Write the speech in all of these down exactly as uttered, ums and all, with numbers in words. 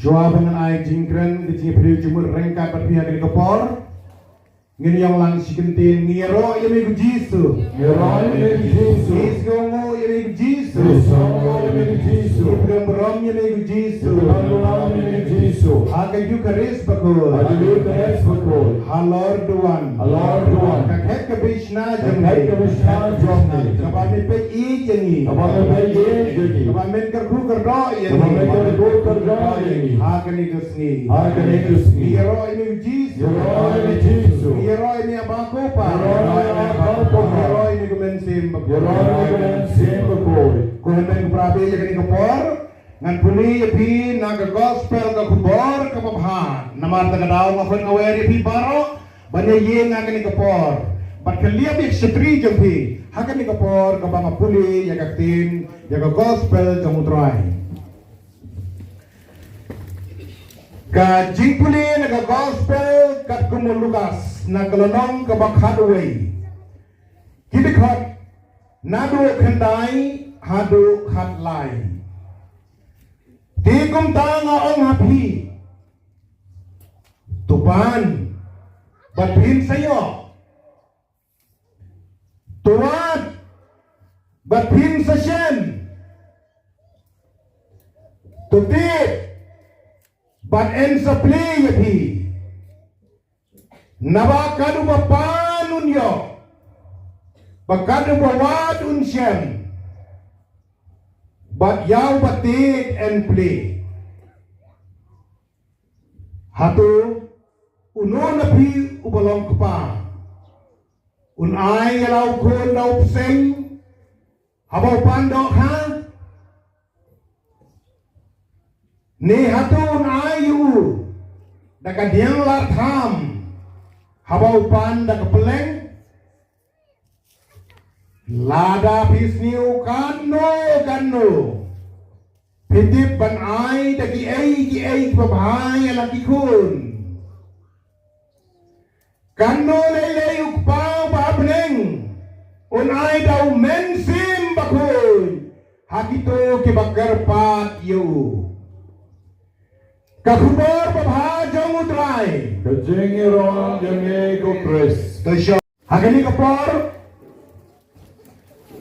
Shuwa ba ngan ai jingkren ka jingïapyrshah jingmut ryngkat bad phi ha kane ka por, ngin ïa ong lang shi kyntien: Ngi ïaroh ïa me ko Jisu. Ngi ïaroh ïa me ko Jisu. Ngi sngewnguh ïa me ko Jisu. Ngi sngewnguh ïa me ko Jisu. Ngi pdiang burom ïa me ko Jisu. Ngi pdiang burom ïa me ko Jisu. Ha ka Ïukharist bakhuid. Ha ka Ïukharist bakhuid. Halor duwan. Halor duwan. Ka khet ka bishna jong me. Ka khet ka bishna jong me. Kaba me peit ïa ngi. Kaba me peit ïa ngi. Kaba men kyrkhu kyrdoh ïa ngi. Kaba men kyrkhu kyrdoh ïa ngi. Ha kane ka sngi. Ha kane ka sngi. Ngi ïaroh ïa me ko Jisu. Ngi ïaroh ïa me ko Jisu. Ngi ïaroh ïa me Aba ko Pa. Ngi ïaroh ïa me Aba ko Pa. Ngi ïaroh ïa me ko Mynsiem Bakhuid. Ngi ïaroh ïa me ko Mynsiem Bakhuid. Ko hynmen ko para bangeit, ïa kane ka por ngan pule ïa phi na ka Gospel, ka Khubor Kaba Bha. Namar kata ka daw nga khot nga wer ïa phi baroh ban ïa ïeng ha kane ka por, bad kylliap ïa ka shatri jong phi ha kane ka por kaba nga pule ïa ka ktien, ïa ka Gospel jong U Trai. Ka jingpule na ka Gospel katkum u Lukas, na ka lynnong kaba khatwei. Ki dkhot naduh khyndai haduh khatlai. Te kumta nga ong ha phi, to pan, bad phin sa ïoh. To wad, bad phin sa shem. To tip, bad yn sa plie ïa phi. Naba katba u pan un ïoh, bad katba u wad un shem, bad ïa uba tied yn plie. Hato uno na phi uba long kpa un ai ïa la u khun da u bseiñ haba u pan dohkha? Ne hato un ai ïa u da ka diang lar tham haba u pan da ka pylleng? Lada phi sniew katno katno, phi tip ban ai da kiei kiei kiba bha ïa la ki khun, katno lei lei u Kpa uba ha bneng un ai da u Mynsiem Bakhuid ha kito kiba kyrpad ïa u. Ka Khubor Babha jong U Trai. Ka jingïaroh ïa ngi ko Khrist. To sha Ha kane ka por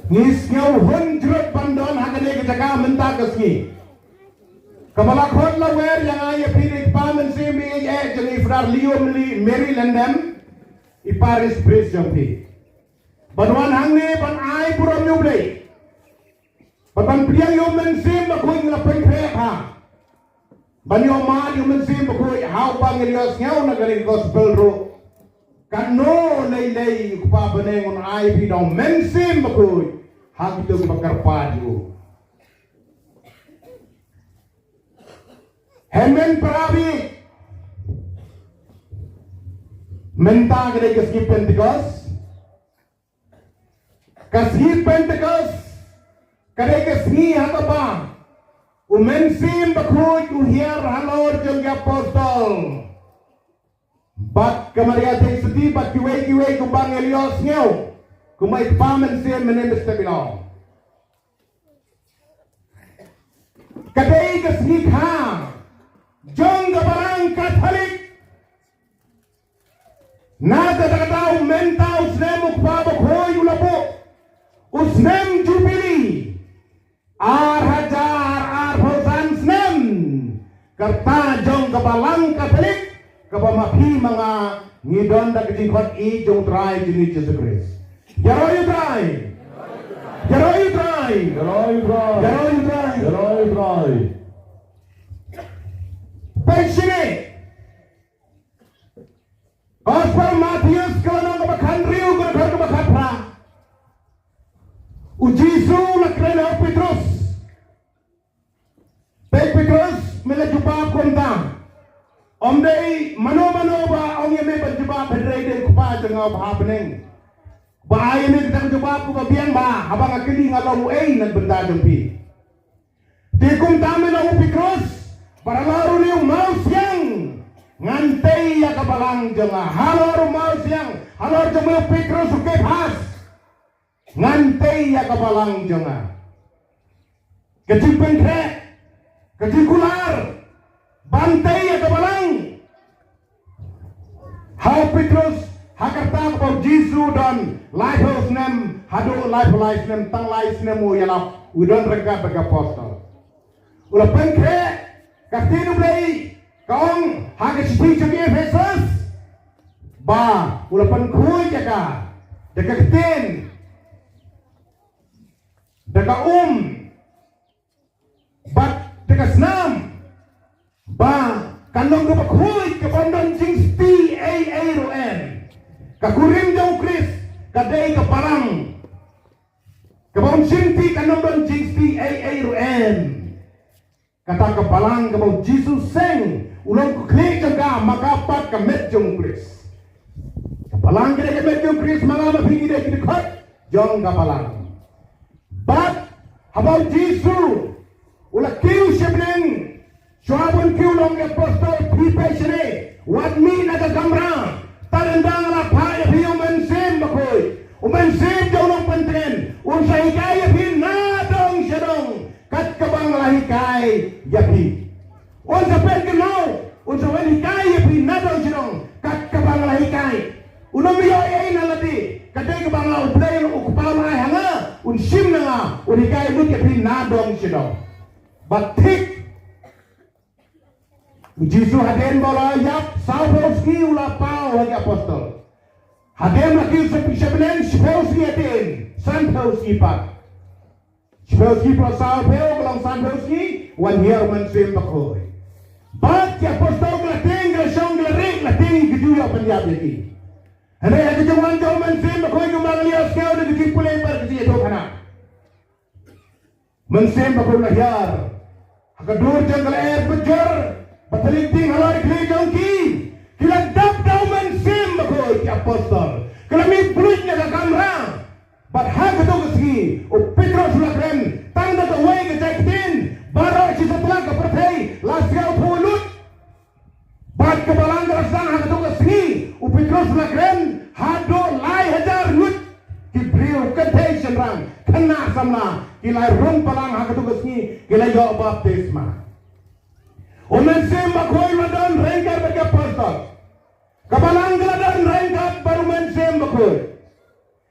ngi sngew hun jrut ban don ha kane ka jaka mynta ka sngi. Kaba la khot la wer ïa nga ïa phi da i Kpa Mynsiem, i eh jong i Father Leo Mary Lyngdoh, i parish priest jong phi, ban wan hangne ban ai burom ïa U Blei. Bad ban pdiang ïa u Mynsiem Bakhuid, ngi la pynkhreh ha ban ïoh mad ïa u Mynsiem Bakhuid ha uba ngi la ïohsngew na kane ka gospel ruh. Katno lei lei u Kpa bneng un ai phi da u Mynsiem Bakhuid ha kito kiba kyrpad ïa u. Hynmen para bangeit, mynta ka dei ka sngi Pentekost. Ka sngi Pentekost ka dei ka sngi ha kaba u Mynsiem Bakhuid u hiar halor jong ki apostol bad ka Maria Theisotti bad kiwei kiwei kumba ngi la ïohsngew, kumba i Kpa Mynsiem mynne mynstep i la ong. Ka dei ka sngi kha jong ka Balang Katholik. Na kata ka daw mynta u snem u Kpa Bakhuid u la buh u snem Jubili. Ar hajar arphew san snem ka rta jong ka Balang Katholik, kaba ma phi ma nga ngi don da ka jingkhot ïeit jong U Trai jong ngi Jisu Khrist. Ïaroh ïa U Trai. Ïaroh ïa U Trai. Ïaroh ïa U Trai. Ïaroh ïa U Trai. Ïaroh ïa U Trai. Peit shane. Gospel Mathaios ka lynnong kaba khathynriew, ka dkhot kaba khatphra. U Jisu u la kren ha u Petros. Peit Petros, me la jubab kumta. Ym dei mano mano ba ong ïa me ban jubab, hynrei dei u Kpa jong nga uba ha bneng. Ba ai ïa me kata ka jubab kaba biang ba haba nga kylli nga long uei na ka bynta jong phi. Te kumta me long u Petros, bad halor une u mawsiang ngan tei ïa ka balang jong nga. Halor u mawsiang, halor jong me u Petros u Kephas, ngan tei ïa ka balang jong nga. Ka jingpynkhreh, ka jingkular, Petrus, ha ka rta kaba u Jisu u don laiphew snem haduh laiphew lai snem, tang lai snem u ïalap, u don ryngkat bad ki apostol. U la pynkhreh ka ktien U Blei, ka ong ha ka shithi sha ki Ephesus, ba u la pynkhuid ïa ka da ka ktien, da ka um, bad da ka snam, ba kan long kaba khuid, kaba ym don jingsti ei ei ruh em. Ka kurim jong u Khrist ka dei ka balang kaba ym shimti, kan ym don jingsti ei ei ruh em. Kata ka balang kaba u Jisu seng, u long u khlieh jong ka, ma ka pat ka met jong u Khrist. Ka balang ka dei ka met jong u Khrist, ma nga ma phi ngi dei ki dkhot jong ka balang. Bad haba u Jisu u la kiew sha bneng, shuwa ban kiew, u ong ïa ki apostol, phi peit shane, wat mih na ka kamra, tad haduh ba nga la phah ïa phi ïa u Mynsiem Bakhuid. U Mynsiem jong u Nongpyntngen un sa hikai ïa phi nadong shadong kat kaba nga la hikai ïa phi. Un sa pynkylla, un sa wan hikai ïa phi nadong shadong kat kaba nga la hikai. Un ym ïoh ei ei na lade, ka dei kaba nga, U Blei u Kpa u la ai ha nga, un shim na nga, un hikai lut ïa phi nadong shadong. Bad thik, u Jisu hadien ba u la ïap sawphew sngi u la paw ha ki apostol. Hadien la kiew sha bneng shiphew sngi hadien, sanphew sngi pat. Shiphew sngi phew, sawphew, ka long sanphew sngi, wan hiar u Mynsiem Bakhuid. Bad ki apostol ki la tieng, ki la shong, ki la rieh, ki la tieng, ki ju ïoh pynïap ïa ki. Hynrei ha ka jingwan jong u Mynsiem Bakhuid, kumba ngi la ïohsngew da ka jingpule bad ka jingïathuhkhana, Mynsiem Bakhuid u la hiar. Ha ka dur jong ka lyer bajur, ba tylli ktien halor ki khlieh jong ki, ki la dap da u Mynsiem Bakhuid ki apostol. Ki la mih bluit na ka kamra. Bad ha kato ka sngi u Petrus u la kren tang da kawei ka jait ktien, baroh shi satlak ka pyrthei la sngewthuh lut. Bad ka balang ka la sdang ha kato ka sngi, u Petrus u la kren, haduh lai hajar ngut ki briew kynthei shynrang, khynnah samla, ki la rung palang ha kato ka sngi, ki la ïoh baptisma. U Mynsiem Bakhuid u la don ryngkat bad ki apostol. Ka balang ka la don ryngkat bad u Mynsiem Bakhuid.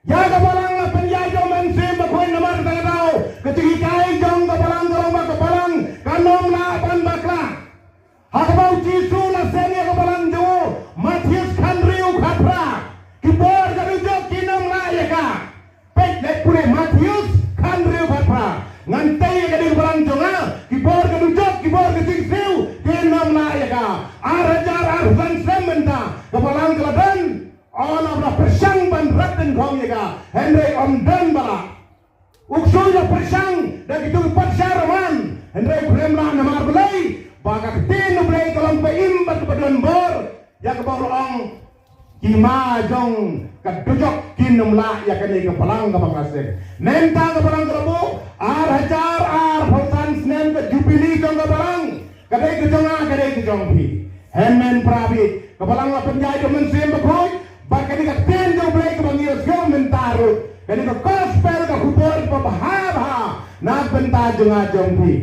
Ïa ka balang la pynïaid da u Mynsiem Bakhuid namar kata ka daw ka jinghikai jong ka balang ka long ba ka balang kan ym lah ban bakla. Ha kaba u Jisu u la seng ïa ka balang jong u, Mathaios khathynriew khatphra, ki bor ka dujok kin ym lah ïa ka. Peit leit pule Mathaios khathynriew khatphra. Ngan tei ïa ka dei ka balang jong nga, ki bor ka dujok, ki bor ka jingsniew kin ym lah ïa ka. Ar hajar arphew san snem mynta ka balang ka la don. Ynda la pyrshang ban rat dyngkhong ïa ka, hynrei ym don ba lah. U ksuid la pyrshang da kito ki paidbah Roman, hynrei khlem lah namar balei? Ba ka ktien U Blei ka long ba im bad ba don bor. Ïa kaba u la ong, ki ma jong ka dujok kin ym lah ïa kane ka balang kaba nga seng. Mynta ka balang ka la buh, ar hajar arphew san snem ka jubili jong ka balang. Ka dei ka jong nga, ka dei ka jong phi. Hynmen para baieit, ka balang la pynïaid da u Mynsiem Bakhuid, bad kane ka ktien jong U Blei kaba ngi ïohsngew mynta ruh, kane ka gospel, ka khubor kaba bha bha na ka bynta jong nga jong phi.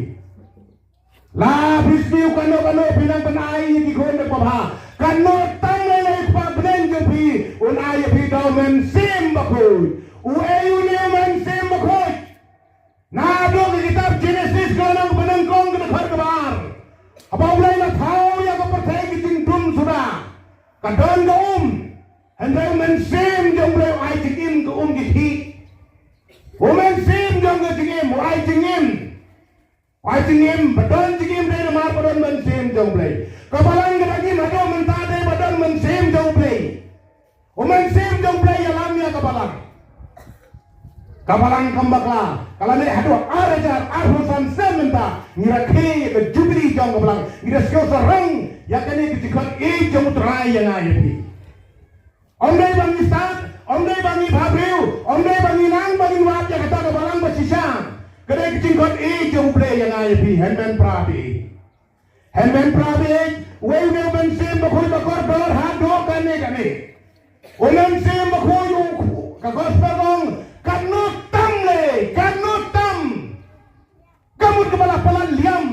La phi sniew kano kano phi nang ban ai ïa ki khun da kaba bha, kano tam lei lei u Kpa bneng jong phi un ai ïa phi da u Mynsiem Bakhuid. Uei une u Mynsiem Bakhuid? Naduh ka kitab Jenesis ka lynnong kaba nyngkong ka dkhot kaba ar. Haba U Blei u la thaw ïa ka pyrthei ka jingdum suda, ka don ka um. Hynrei u Mynsiem jong U Blei u ai jingim, ka um ki khih. U Mynsiem jong ka jingim u ai jingim. U ai jingim, ba don jingim dei namar ba don Mynsiem jong U Blei. Ka balang ka dang im haduh mynta dei ba don Mynsiem jong U Blei. U Mynsiem jong U Blei ïalam ïa ka balang. Ka balang kam bakla, ka la leh haduh ar hajar arphew san snem mynta. Ngi rakhe ïa ka jubili jong ka balang, ngi da sngewsarong ïa kane ka jingkhot ïeit jong U Trai ïa nga ïa phi. Ym dei ba ngi stad, ym dei ba ngi bhabriew, ym dei ba ngi nang ba ngin wad ïa kata ka balang ba shisha. Ka dei ka jingkhot ïeit jong U Blei ïa nga ïa phi, hynmen para baieit. Hynmen para baieit, uei une u Mynsiem Bakhuid ba kordor haduh kane kane? U Mynsiem Bakhuid u, ka gospel ka ong, katno tam lei, katno tam. Ka mut kaba la palat liam.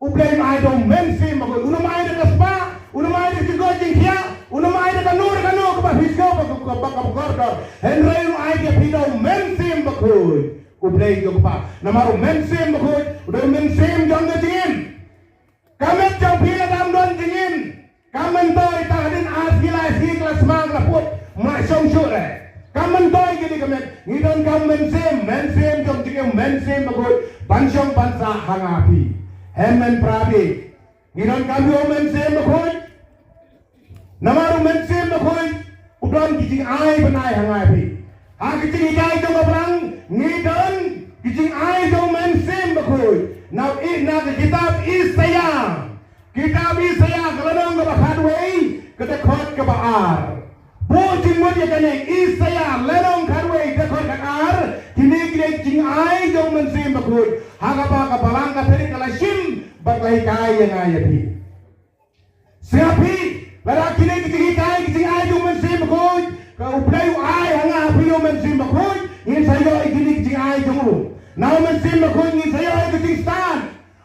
U Blei un ai da u Mynsiem Bakhuid, un ym ai da ka spah, un ym ai da ka jingkoit jingkhiah, un ym ai da kano kaba kordor. Hynrei u ai ïa phi da u Mynsiem Bakhuid. U Blei jong pha. Namar u Mynsiem Bakhuid u dei u mynsiem jong ka jingim. Ka met jong phi la dang don jingim. Kam myntoi, tang hadien ar sngi lai sngi ka la sma ka la put. Mla shong shuh re. Kam myntoi kine ka met. Ngi don ka mynsiem, mynsiem jong jingim, Mynsiem Bakhuid. Ban shong ban sah ha nga phi. Hynmen para bangeit. Ngi donkam ïa u Mynsiem Bakhuid. Namar u Mynsiem Bakhuid u don ki jingai ban ai ha nga phi. Ha ki jinghikai jong ka Balang ngi don ki jingai jong u Mynsiem Bakhuid. Na i, na ka kitab Isaïah. Kitab Isaïah ka lynnong kaba khatwei, ka dkhot kaba ar. Bun jingmut ïa kane, Isaïah lynnong khatwei, dkhot kaba ar. Kine ki dei ki jingai jong u Mynsiem Bakhuid. Ha kaba ka Balang ka Tharit ka la shim bad ka la hikai ïa nga ïa phi. Sngap phi, lada kine ki jinghikai, ki jingai jong u Mynsiem Bakhuid, ka U Blei u ai ha nga ha phi ïa u Mynsiem Bakhuid, ngin sa ïoh ïa kine ki jingai jong u. Na u Mynsiem Bakhuid ngin sa ïoh ïa ka jingstad.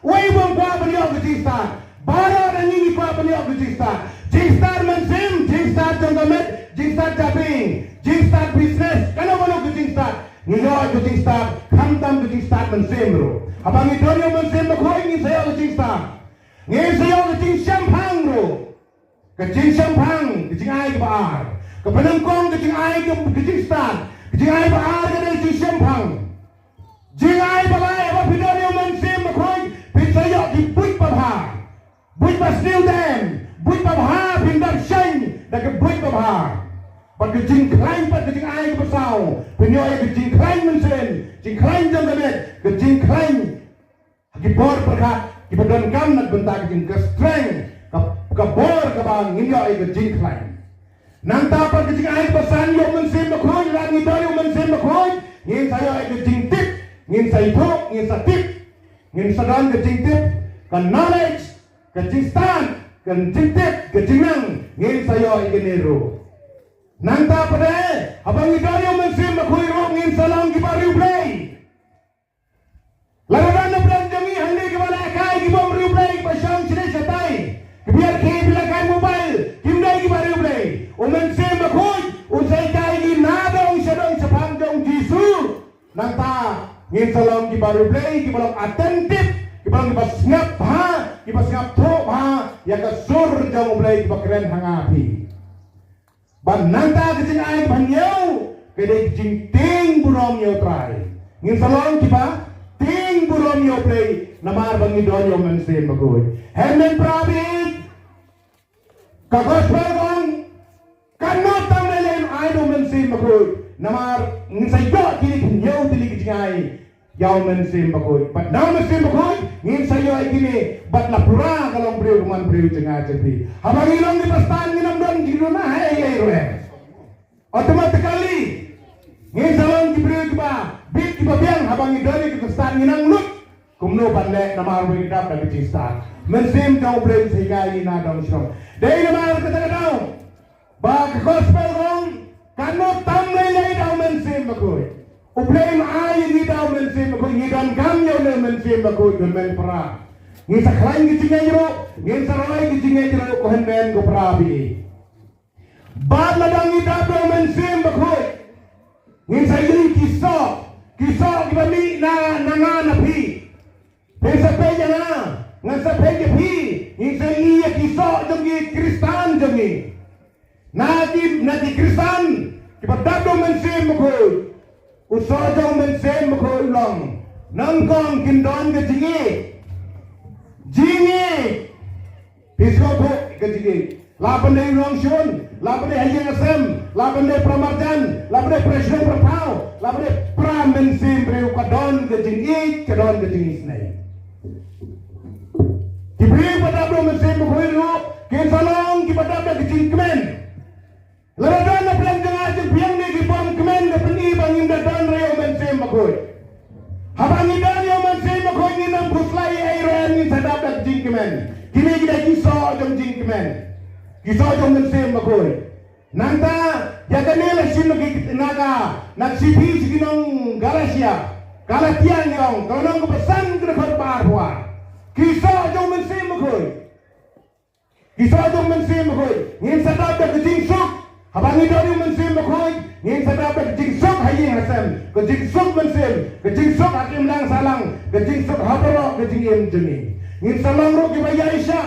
Uei u bym kwah ban ïoh ka jingstad? Baroh ngi ngi kwah ban ïoh ka jingstad. Jingstad mynsiem, jingstad jong ka met, jingstad jabieng, jingstad business, kano kano ka jingstad. Ngi ïoh ïa ka jingstad, khamtam ka jingstad mynsiem ruh. Haba ngi don ïa u Mynsiem Bakhuid ngin sa ïoh ka jingstad. Ngin sa ïoh ka jingshemphang ruh. Ka jingshemphang, ka jingai kaba ar. Ka pyndonkam ka jingai ka, ka jingstad. Ka jingai ba ar ka dei jingshemphang. Jingai ba lai, haba phi don ïa u Mynsiem Bakhuid, phin sa ïoh ki buit babha. Buit ba sniew dem, buit babha, phin dap shane da ki buit babha. Bad ka jingkhlaiñ, bad ka jingai kaba saw, phin ïoh ïa ka jingkhlaiñ mynsiem, jingkhlaiñ jong ka met, ka jingkhlaiñ ha ki bor pyrkhat kiba donkam na ka bynta ka jing, ka strength, ka, ka bor kaba ngin ïoh ïa ka jingkhlaiñ. Nangta pat ka jingai kaba san ïa u Mynsiem Bakhuid, lada ngi don ïa u Mynsiem Bakhuid, ngin sa ïoh ïa ka jingtip, ngin sa ithuh, ngin sa tip, ngin sa don ka jingtip, ka knowledge, ka jingstad, ka jingtip, ka jingnang, ngin sa ïoh ïa kine ruh. Nangta pat de, haba ngi don ïa u Mynsiem Bakhuid ruh ngin sa long kiba riewblei. Lada don na pdeng jong ngi hangne kiba lehkai ki bym riewblei, kiba shong shane shatai, kiba ïarkhie, kiba lehkai mobile, kim dei kiba riewblei. U Mynsiem Bakhuid un sa hikai ngi na dong sha dong shaphang jong u Jisu. Nangta ngin sa long kiba riewblei, kiba long attentive, kiba long kiba sngap bha, kiba sngap thuh bha ïa ka sur jong U Blei kaba kren ha nga phi. Bad nangta ka jingai kaba hynñiew ka dei ka jingtieng burom ïa U Trai. Ngin sa long kiba tieng burom ïa U Blei namar ba ngi don ïa u Mynsiem Bakhuid. Hynmen para bangeit, ka gospel ka ong, katno tam lei lei un ai da u Mynsiem Bakhuid. Namar ngin sa ïoh kine ki hynñiew tylli ki jingai ïa u Mynsiem Bakhuid. Bad na u Mynsiem Bakhuid ngin sa ïoh ïa kine, bad la pura ka longbriew ka manbriew jong nga jong phi. Haba ngi long kiba stad ngin ym don jingduna ha ei ei ruh. Automatically ngin sa long ki briew kiba bit kiba biang haba ngi don ïa kiba stad, ngin nang lut kumno ban leh namar ba ngi dap da ka jingstad. Mynsiem jong U Blei un sa hikai ngi na dong shnong. Dei namar kata ka daw ba ka gospel ka ong, katno tam lei lei da u Mynsiem Bakhuid. U Blei un ai ïa ngi da u Mynsiem Bakhuid, ngi donkam ïa u Mynsiem Bakhuid, hynmen para. Ngin sa khlaiñ ka jingngeit ruh, ngin sa roi ka jingngeit ruh, ko hynmen ko para bangeit. Bad lada ngi dap da u Mynsiem Bakhuid, ngin sa ïohi ki soh, ki soh kiba mih na, na nga na phi. Phin sa peit ïa nga, ngan sa peit ïa phi, ngin sa ïohi ïa ki soh jong ki Khristan jong ngi. Na ki, na ki Khristan kiba dap da u Mynsiem Bakhuid, u soh jong u Mynsiem Bakhuid u long, nyngkong kin don ka jingïeit. Jingïeit. Phi sngewthuh ka jingïeit. La ban dei u nongshun, la ban dei ha ïing ha sem, la ban dei para marjan, la ban dei para shnong para thaw, la ban dei para mynsiem briew, ka don ka jingïeit, ka don ka jingisynei. Ki briew ba dap da u Mynsiem Bakhuid ruh kin sa long kiba dap da ka jingkmen. Lada don na pdeng jong nga jong phi hangne ki bym kmen, ka pyni ba ngim da don ruh ïa u Mynsiem Bakhuid. Haba ngi don ïa u Mynsiem Bakhuid ngin ym khuslai ei ei ruh, ngin sa dap da ka jingkmen. Kine ki dei ki soh jong jingkmen, ki soh jong u Mynsiem Bakhuid. Nangta ïa kane la shim na ki, na ka, na ka shithi sha ki nong Galatia. Galatia ngi ong, ka lynnong kaba san, ka dkhot kaba arphew ar. Ki soh jong u Mynsiem Bakhuid. Ki soh jong u Mynsiem Bakhuid. Ngin sa dap da ka jingsuk Haba ngi don ïa u Mynsiem Bakhuid, ngin sa dap da ka jingsuk ha ïing ha sem, ka jingsuk mynsiem, ka jingsuk ha imlang sahlang, ka jingsuk ha baroh ka jingim jong ngi. Ngin sa long ruh kiba ïaishah.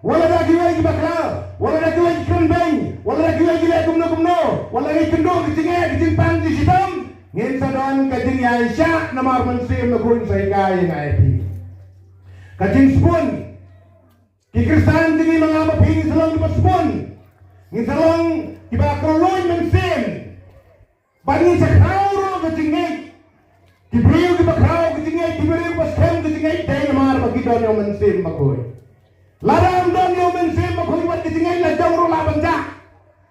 Wat la da kiwei ki bakla, wat la da kiwei ki kren beiñ, wat la da kiwei ki leh kumno kumno, wat la da ki kynduh ki jingeh ki jingpang jingshitom, ngin sa don ka jingïaishah namar u Mynsiem Bakhuid un sa hikai ïa ngi, ïa phi. Ka jingsbun. Ki Khristan jong ngi, ma nga ma phi, ngin sa long kiba sbun. Ngin sa long kiba khlaiñ mynsiem. Bad ngin sa khraw ruh ka jingngeit. Ki briew kiba khraw ka jingngeit, ki briew kiba skhem ka jingngeit, dei namar ba ki don ïa u Mynsiem Bakhuid. Lada ym don ïa u Mynsiem Bakhuid, wat ka jingngeit la jong ruh lah ban jah.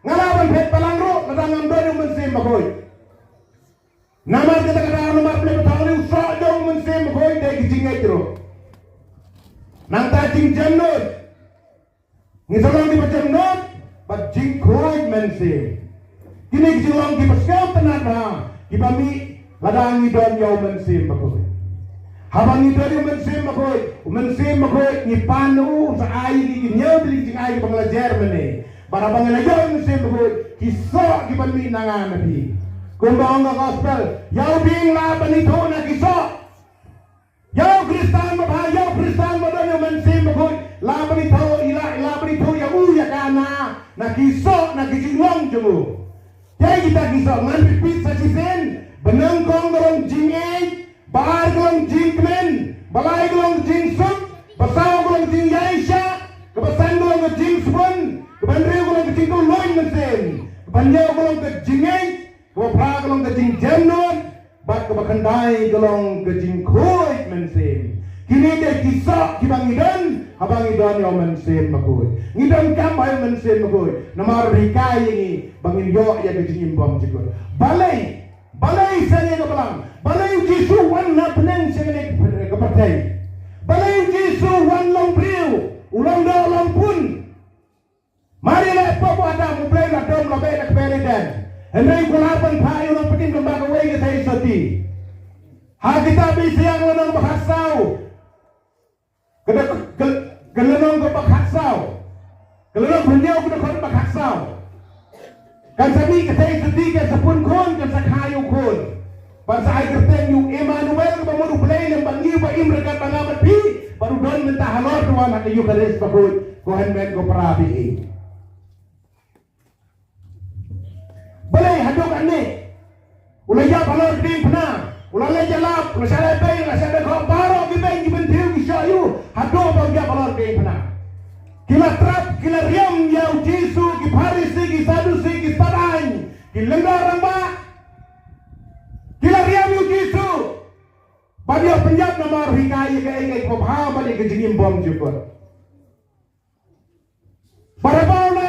Nga lah ban phet balang ruh, lada ngam don ïa u Mynsiem Bakhuid. Namar kata ka daw, namar Blei ba thaw ïa u soh jong u Mynsiem Bakhuid, dei ka jingngeit ruh. Nangta jingjemnud. Ngi sa long kiba jemnud bad jingkhuid mynsiem. Kine ki jinglong kiba sngewtynnat bha kiba mih lada ngi don ïa u Mynsiem Bakhuid. Haba ngi don ïa u Mynsiem Bakhuid, u Mynsiem Bakhuid ngi pan u, u sa ai ïa ngi ki ñiew tylli ki jingai kiba ngi la jer mynne. Bad haba ngi la ïoh u Mynsiem Bakhuid, ki soh ki ban mih na nga na phi. Kumba ong ka gospel, ïa u dieng lah ban ithuh na ki soh. Ïa u Khristan babha, ïa u Khristan ba don ïa u Mynsiem Bakhuid, lah ban ithuh, i lah, i lah ban ithuh ïa u, ïa ka na, na ki soh, na ki jinglong jong u. Ïa kita ki soh, ngan repeat sa shisien, ba nyngkong ka long jingïeit, ba ar ka long jingkmen, ba lai ka long jingsuk, ba saw ka long jingïaishah, kaba san ka long ka jingsbun, kaba hynriew ka long ka jingkhuid mynsiem, kaba hynñiew ka long ka jingngeit, kaba phra ka long ka jingjemnud, bad kaba khyndai ka long ka jingkhuid mynsiem. Kine dei ki soh kiba ngi don haba ngi don ïa u Mynsiem Bakhuid. Ngi donkam bha ïa u Mynsiem Bakhuid namar u hikai ïa ngi ba ngin ïoh ïa ka jingim bymjukut. Balei, balei sha ngi ka balang? Balei u Jisu u wan na bneng sha kane ka pyrthei? Balei u Jisu u wan long briew, u long doh long pun? Mar ïaleh pop u Adam, u Blei u la dom la beh na kper Eden. Hynrei u la pynphah ïa u nongpynim lyngba kawei ka theisotti. Ha kitab Isaiah ka lynnong ba khatsaw, ka dkhot, ka, ka lynnong kaba khatsaw, ka lynnong ba hynñiew, ka dkhot ba khatsaw. Kan sa mih ka theisotti, kan sa pun khun, kan sa kha ïa u khun. Ban sa ai kyrteng ïa u Emmanuel, kaba mut U Blei lem bad ngi, uba im ryngkat bad nga bad phi, bad u don mynta halor, u wan ha ka Ïukharist bakhuid, ko hynmen ko para phi. Balei haduh katne u la ïap halor ka diengphna, u la leit ïalap, u la shah lehbeiñ, u la shah dkhot, baroh ki beiñ ki bynthiew ki shoh ïa u, haduh ba u ïap halor ka diengphna. Ki la trap, ki la riam ïa u Jisu, ki Pharisi, ki Sadusi, ki stad aiñ, ki lyngdoh rangbah. Ki la riam ïa u Jisu. Bad ïa u pynïap namar u hikai ïa kaei kaei kaba bha bad ïa ka jingim bymjukut. Bad haba u la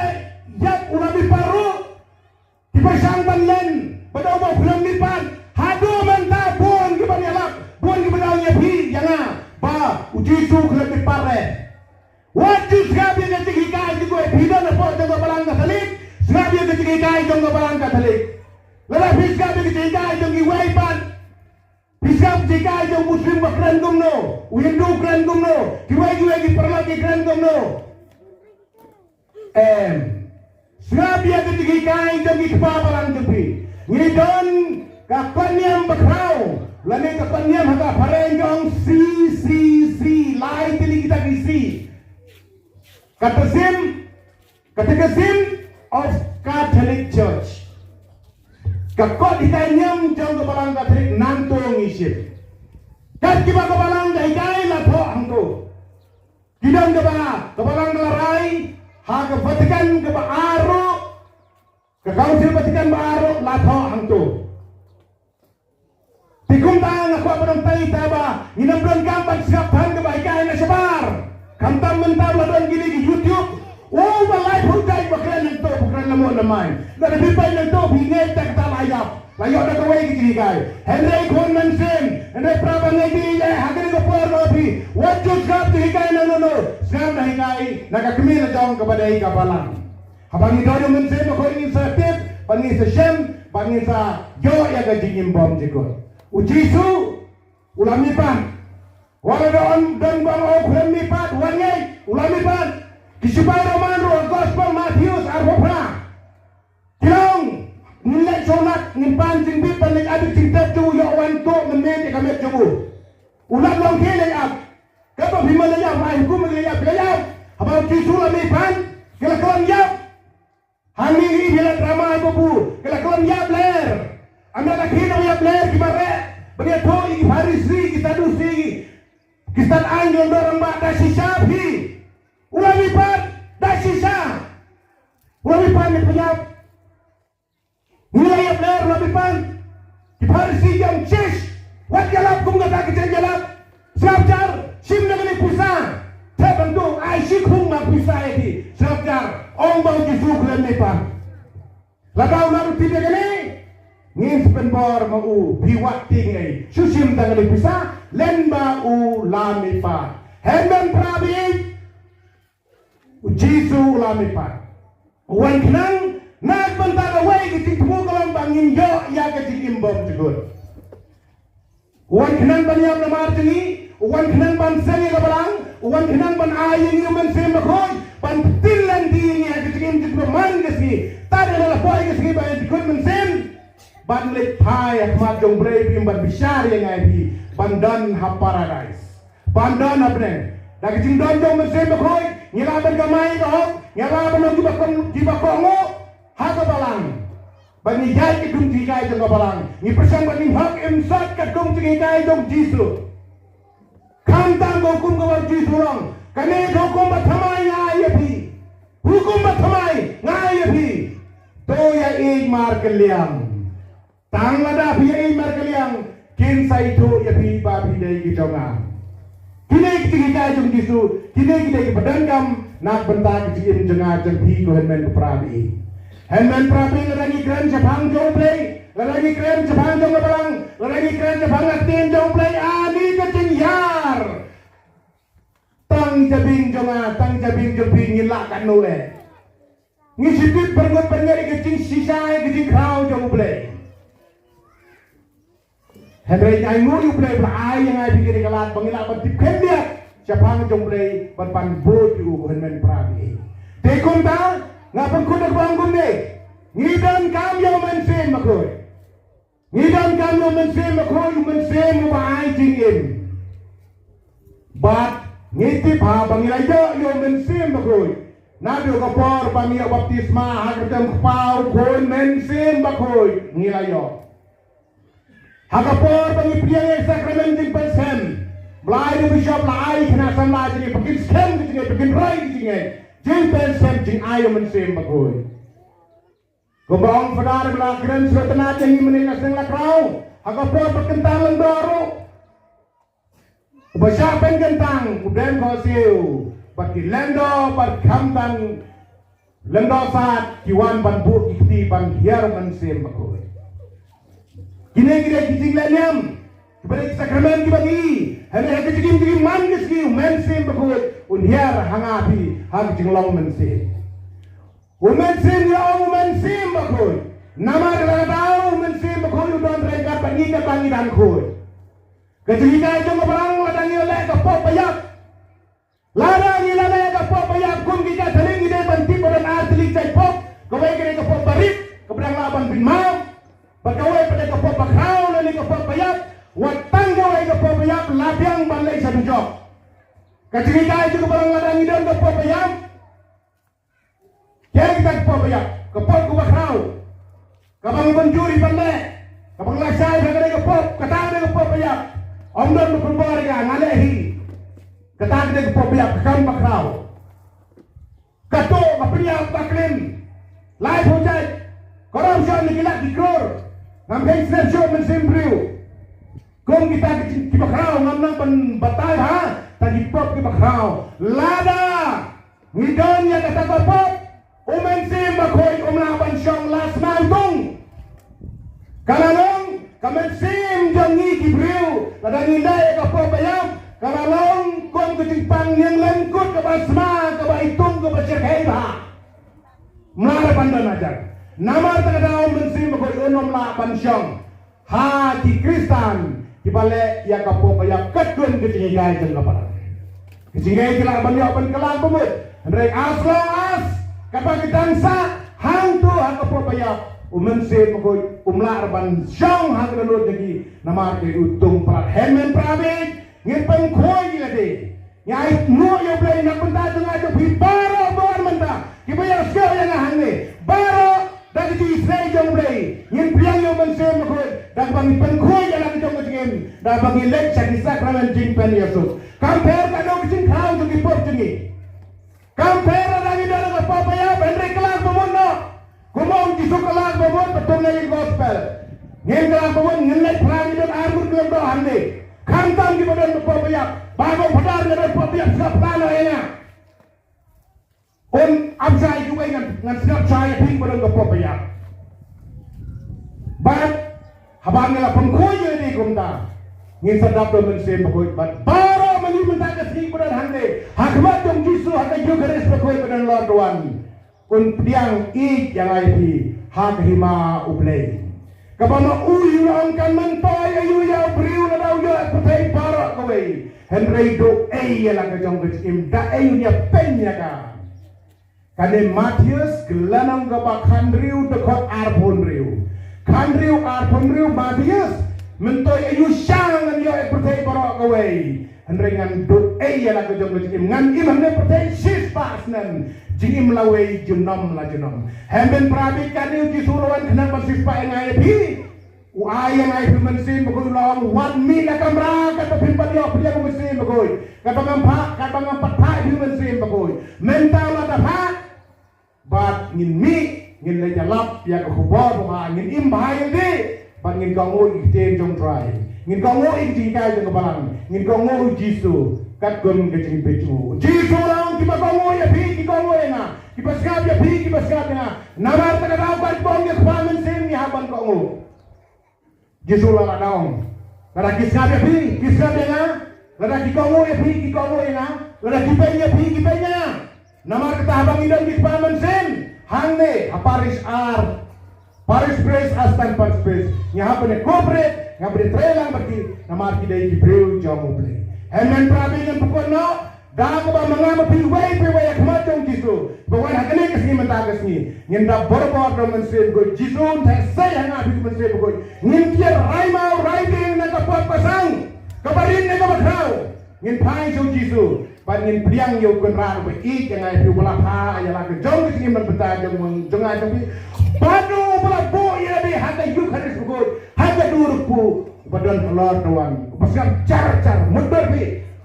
ïap u la mihpat ruh, ki pyrshang ban len, bad u ba u khlem mihpat. Haduh mynta bun kiba ïalap, bun kiba ïa phi ïa nga ba u Jisu u khlem mihpat re. Wat ju sngap ïa ka jinghikai jong kiwei, phi don hapoh jong ka balang Katholik, sngap ïa ka jinghikai jong ka balang Katholik. Lada phi sngap ïa ka jinghikai jong kiwei pat, phi sngap ïa ka jinghikai jong u Muslim ba kren kumno, u Hindu kren kumno, kiwei kiwei ki paralok ki kren kumno. Em. Sngap ïa ka jinghikai jong ki kpa balang jong phi. Ngi don ka kot niam bakhraw, lane ka kot niam ha ka phareng ka ong C C C, lai tylli kita ki C. Catechism, Catechism of Catholic Church. Ka kot hikai niam jong ka balang Katholik nangto ngi shim. Kat kiba ka balang ka hikai la thoh hangto. Ki don kaba, ka balang ka la rai ha ka Vatican kaba ar ruh, ka Council Vatican ba ar ruh la thoh hangto. Te kumta nga kwah ban ong, tang ita ba ngin ym donkam ban sngap than kaba hikai na shabar. Khamtam mynta ba la don kine ki YouTube, u ba laiphew jait ba kren hangto, ba kren la mut la mai. Lada phi peit hangto phi ngeit ta kata la ïap, la ïoh da kawei ka jinghikai. Hynrei khun mynsiem, hynrei para bangeit, ha kane ka por ba phi, wat ju sngap jinghikai nangno nangno, sngap na hikai na ka kmie la jong kaba dei ka balang. Haba ngi don ïa u Mynsiem Bakhuid ngin sa tip, bad ngin sa shem, bad ngin sa ïoh ïa ka jingim bymjukut. U Jisu u la mihpat. Wat la don, don ba ong u khlem mihpat, wat ngeit, u la mihpat. Ki shipai Roman ruh, Gospel Mathaios arphew phra. jingbit ban leit ap ïa ka jingtep jong u, ïoh wan tuh mynmiet ïa ka met jong u. U la long ki leit ap. Katba phi mon leit ap, ai hukum leit ap, leit ap. Haba u Jisu la mihpat, ki la khlem ïap. Hangne ngi ïa la drama ha babu, ki la khlem ïap ler. Ynda la khie ïap ler ki mareh ban ïathuh ïa ki Pharisi, ki Sadusi, ki stad aiñ jong u rangbah, da shisha phi. U la mihpat, da shisha. U la mihpat ne phi ïap. Ngi la ïap ler, la mihpat. Ki Pharisi ki ong, shish, wat ïalap kum kata ki jingïalap. Sngap jar, shim na kane pisa. Te ban duh, ai shi khung na pisa ïa ki. Sngap jar, ong ba u Jisu khlem mihpat. Lada u la ruh tip ïa kane, ngin sa pynbor ma u, phi wad tieng ei. Shu shim tang kane pisa, lyngba u la mihpat. Hynmen para baieit, u Jisu u la mihpat. U wan khnang, na ka bynta kawei ka jingthmu ka long ba ngin ïoh ïa ka jingim bymjukut. U wan khnang ban ïap namar jong ngi, u wan khnang ban seng ïa ka balang, u wan khnang ban ai ïa ngi u Mynsiem Bakhuid, ban pyntil lynti ïa ngi ha ka jingim jong ka man ka sngi. Tad ynda la poi ka sngi ba ngi jukut mynsiem, ban leit phai ha khmat jong U Blei, ban bishar ïa ngi, ban don ha paradais. Ban don ha bneng. Da ka jingdon jong u Mynsiem Bakhuid, ngi lah ban kamai ka hok, ngi lah ban long kiba kohnguh, kiba kohnguh ha ka balang. Ba ngi ïaid katkum ka jinghikai jong ka balang. Ngi pyrshang ba ngin hok im sot katkum ka jinghikai jong u Jisu. Khamtam ka hukum kaba u Jisu u ong, kane ka hukum bathymmai nga ai ïa phi. Hukum bathymmai nga ai ïa phi. To ïaieit markylliang. Tang lada phi ïaieit markylliang, kin sa ithuh ïa phi ba phi dei ki jong nga. Kine ki jinghikai jong u Jisu, kine ki dei kiba donkam na ka bynta ka jingim jong nga jong phi, ko hynmen ko para baieit. Hynmen para baieit, lada ngi kren shaphang jong U Blei, lada ngi kren shaphang jong ka balang, lada ngi kren shaphang ka ktien jong U Blei, ani ka jinghiar. Tang jabieng jong nga, tang jabieng jong phi, ngin lah katno eh. Ngi shu tip byrngut byrngut ïa ka jingshisha, ïa ka jingkhraw jong U Blei. Hynrei ngi ainguh ïa U Blei ba la ai ïa ngi ïa phi kane ka lad ba ngin lah ban tip khyndiat shaphang jong U Blei, ban pan bud ïa u, ko hynmen para baieit. Te kumta nga pynkut da kaba ong kumne. Ngi donkam ïa u Mynsiem Bakhuid. Ngi donkam ïa u Mynsiem Bakhuid, u Mynsiem uba ai jingim. Bad ngi tip haba ngi la ïoh ïa u Mynsiem Bakhuid, naduh ka por ba ngi ïoh baptisma ha ka kyrteng u Kpa, u Khun, Mynsiem Bakhuid, ngi la ïoh. Ha ka por ba ngi pdiang ïa ka sakramen jingpynskhem, Blai u Bishop la ai khynnah samla jingngeit ba kin skhem ka jingngeit, ba kin roi ka jingngeit, jingpynskhem, jingai u Mynsiem Bakhuid. Kumba ong Fadar ba la kren sngewtynnat ïa ngi mynne la seng la khraw, ha ka por ba kyntang lyngdoh ruh, uba shah pynkyntang u dem khohsiew bad ki lyngdoh bad khamtam lyngdoh sad ki wan ban buh ki kti ban hiar u Mynsiem Bakhuid. Kine ki dei ki jingleh niam kiba dei ki sakramen kiba ngi, hynrei ha ka jingim jingim man ka sngi u Mynsiem Bakhuid un hiar ha nga ha phi ha ka jinglong mynsiem. U Mynsiem, ngi ong u Mynsiem Bakhuid. Namar lada u Mynsiem Bakhuid u don ryngkat bad ngi, katba ngi dang khuid. Ka jinghikai jong ka balang, lada ngi leh ka pop ba ïap. Lada ngi la leh ka pop ba ïap, kum ki Katholik ngi dei ban tip ba don ar tylli ki jait pop. Kawei ka dei ka pop barit kaba dang lah ban pynmap, bad kawei pat dei ka pop bakhraw lane ka pop ba ïap. Wat tang kawei ka pop ba ïap, la biang ban leit sha dujok. Ka jinghikai jong ka balang, lada ngi don ka pop ba ïap, kaei kata ka pop ba ïap? Ka pop kaba khraw, kaba ngi bun jur hi ban leh, kaba ngi lashai ba ka dei ka pop, kata ka dei ka pop ba ïap. Ym don ba pynbor ïa nga, nga leh hi. Kata ka dei ka pop ba ïap, ka kam ba khraw. Kato ka pynïap ba klim, laiphew jait, corruption na ki lak ki klur. Ngam kheiñ snem shuh mynsiem briew. Kum kita ki, kiba khraw, ngam nang ban batai bha, tang ki pop kiba khraw. Lada ngi don ïa kata ka pop, u Mynsiem Bakhuid um lah ban shong la sma itung. Ka la long ka mynsiem jong ngi ki briew, lada ngi leh ïa ka pop ba ïap, ka la long kum ka jingpang nianglyngkut kaba sma, kaba itung, kaba shyrkhei bha. Ym lah ban don hajan. Namar kata ka daw u Mynsiem Bakhuid un ym lah ban shong ha ki Khristan kiba leh ïa ka pop ba ïap katkum ka jinghikai jong ka balang. Ka jinghikai ki lah ban ïoh ban kylla bamut. Hynrei as long as katba ki dang sah hangto ha ka pop ba ïap, U Mynsiem Bakhuid um lah ruh ban shong ha ka dohnud jong ki namar ki u tung palat. Hynmen para bangeit, ngin pynkhuid ïa lade. Ngi ai nguh ïa U Blei na ka bynta jong nga jong phi baroh ba wan mynta kiba ïohsngew ïa nga hangne. Baroh da ka jingisynei jong U Blei ngin pdiang ïa U Mynsiem Bakhuid da kaba ngi pynkhuid ïa la ka jong ka jingim, da kaba ngi leit sha ki sakramen jingpynïasuk. Kam pher ka dei ka jingkhraw jong ki pop jong ngi. Kam pher lada ngi don ka pop ïa, hynrei kylla ba mut noh. Kumba ong Jisu, kylla ba mut, ba tung na ïa gospel. Ngin kylla ba mut, ngin leit phla, ngi don ar ngut ki lyngdoh hangne. Khamtam kiba don ka pop ïa. Ba ong Phadar nga don pop ïa, sngap phla noh ïa nga. Un ap shai kiwei, ngan, ngan sngap shai ïa phi kiba don ka pop ïa. Bad haba ngi la pynkhuid ïa lade kumta, ngin sa dap da U Mynsiem Bakhuid. Bad baroh mynta, mynta ka sngi ba don hangne ha khmat jong U Jisu ha ka Eukharist bakhuid ba don halor duwan, un pdiang ïeit ïa nga ïa phi ha ka hima U Blei. Kaba ma u ïa u la ong, kan myntoi aïu ïa u briew lada u ïoh pyrthei baroh kawei, hynrei duh ei ïa la ka jong ka jingim, da ei un ïa pyn ïa ka. Kane Mathaios ka lynnong kaba khathynriew, dkhot arphew hynriew. Khathynriew, arphew hynriew, Mathaios. Myntoi aïu sha ngan ïoh ïa pyrthei baroh kawei, hynrei ngan duh ei ïa la ka jong ka jingim. Ngan im hangne pyrthei shispah snem, jingim lawei, junom la junom. Hynmen para bangeit, kane U Jisu u la wan khnang ban shispah ïa nga ïa phi. U ai ïa nga ïa phi U Mynsiem Bakhuid, u la ong, wat mih na kamra katba phim pat ïoh pdiang U Mynsiem Bakhuid, katba ngam pat, katba ngam pat phah ïa phi U Mynsiem Bakhuid. Mynta u la dep phah. Bad ngin mih, ngin leit ïalap ïa ka khubor babha, ngin im bha ïalade. Bad ngin kohnguh ïa ki ktien jong U Trai, ngin kohnguh ïa ki jinghikai jong ka Balang, ngin kohnguh ïa U Jisu katkum ka jingbit jong u. U Jisu u la ong, kiba kohnguh ïa phi ki kohnguh ïa nga, kiba sngap ïa phi kiba sngap ïa nga. Namar kata ka daw katba ong ïa ka Kpa Mynsiem ngi hap ban kohnguh. Jisu la, la ong, lada ki sngap ïa phi ki sngap ïa nga, lada ki kohnguh ïa phi ki kohnguh ïa nga, lada ki beiñ ïa phi ki beiñ ïa nga. Namar kata haba ngi don ki Kpa Mynsiem hangne ha parish, ar parish priest, assistant parish priest, ngi hap ban cooperate, ngi hap ban trei lang bad ki, namar ki dei ki briew jong U Blei. Hynmen para bangeit, ngan pynkut noh da kaba ma nga ma phi, wei pa wei ha khmat jong U Jisu. Ba wan ha kane ka sngi mynta ka sngi, ngin dap borabor da U Mynsiem Bakhuid. Jisu un theh sei ha nga ha phi U Mynsiem Bakhuid. Ngin kiar rai maw rai dieng na ka pop ka sang, kaba rit na kaba khraw. Ngin phai sha U Jisu bad ngin pdiang ïa U Kynrad uba ïeit ïa nga ïa phi, uba la phah ïa la ka jong ka jingim na ka bynta jong, jong nga jong phi. Bad uba la buh ïa lade ha ka Eukharist bakhuid, ha ka dur kpu, uba don halor duwan, uba sngap jar jar, mutdur phi.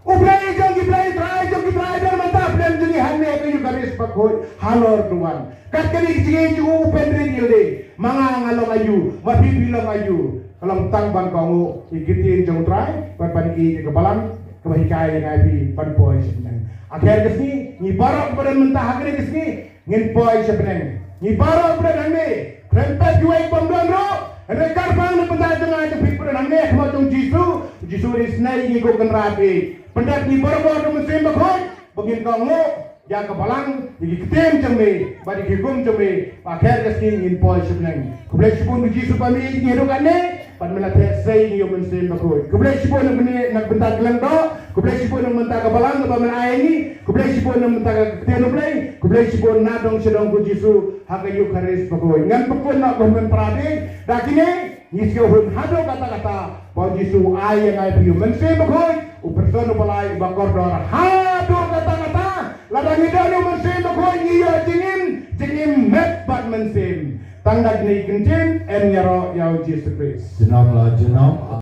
U Blei jong ki blei, Trai jong ki trai, don mynta pdeng jong ngi hangne ha ka Eukharist bakhuid halor duwan. Kat kane ka jingïeit jong u, u pynrit ïa lade, ma nga nga long aïu, ma phi phi long aïu. Ka long tang ban kohnguh ïa ki ktien jong U Trai bad ban ïeit ïa ka Balang kaba hikai ïa nga ïa phi ban poi sha bneng. Ha kane ka sngi ngi baroh kiba don mynta ha kane ka sngi ngin poi sha bneng. Ngi baroh kiba don hangne, khlem pep kiwei bym don ruh, hynrei kyrpang na ka bynta jong nga jong phi kiba don hangne ha khmat jong U Jisu. U Jisu u dei isynei ïa ngi ko Kynrad eh. Pyndep ngi barabor da U Mynsiem Bakhuid ba ngin kohnguh ïa ka Balang, ïa ki ktien jong me bad ïa ki hukum jong me, ba ha kane ka sngi ngin poi sha bneng. Khublei shibun ko Jisu ba me ïeit ïa ngi haduh katne bad me la theh sei ïa ngi ïa U Mynsiem Bakhuid. Khublei shibun na bynta, na bynta ka lyngdoh. Khublei shibun na bynta ka Balang kaba me la ai ïa ngi. Khublei shibun na bynta ka ktien U Blei. Khublei shibun na dong sha dong ko Jisu ha ka Eukharist bakhuid. Ngan pynkut noh ko hynmen para bangeit, da kine ngi sngewhun haduh katta katta ba U Jisu u ai ïa nga ïa phi U Mynsiem Bakhuid, u person uba lai, uba kordor haduh katta katta. Lada ngi don ïa U Mynsiem Bakhuid ngi ïoh jingim, jingim met bad mynsiem. Tang da kine ki ktien yn ïaroh ïa U Jisu Khrist. Junom la junom.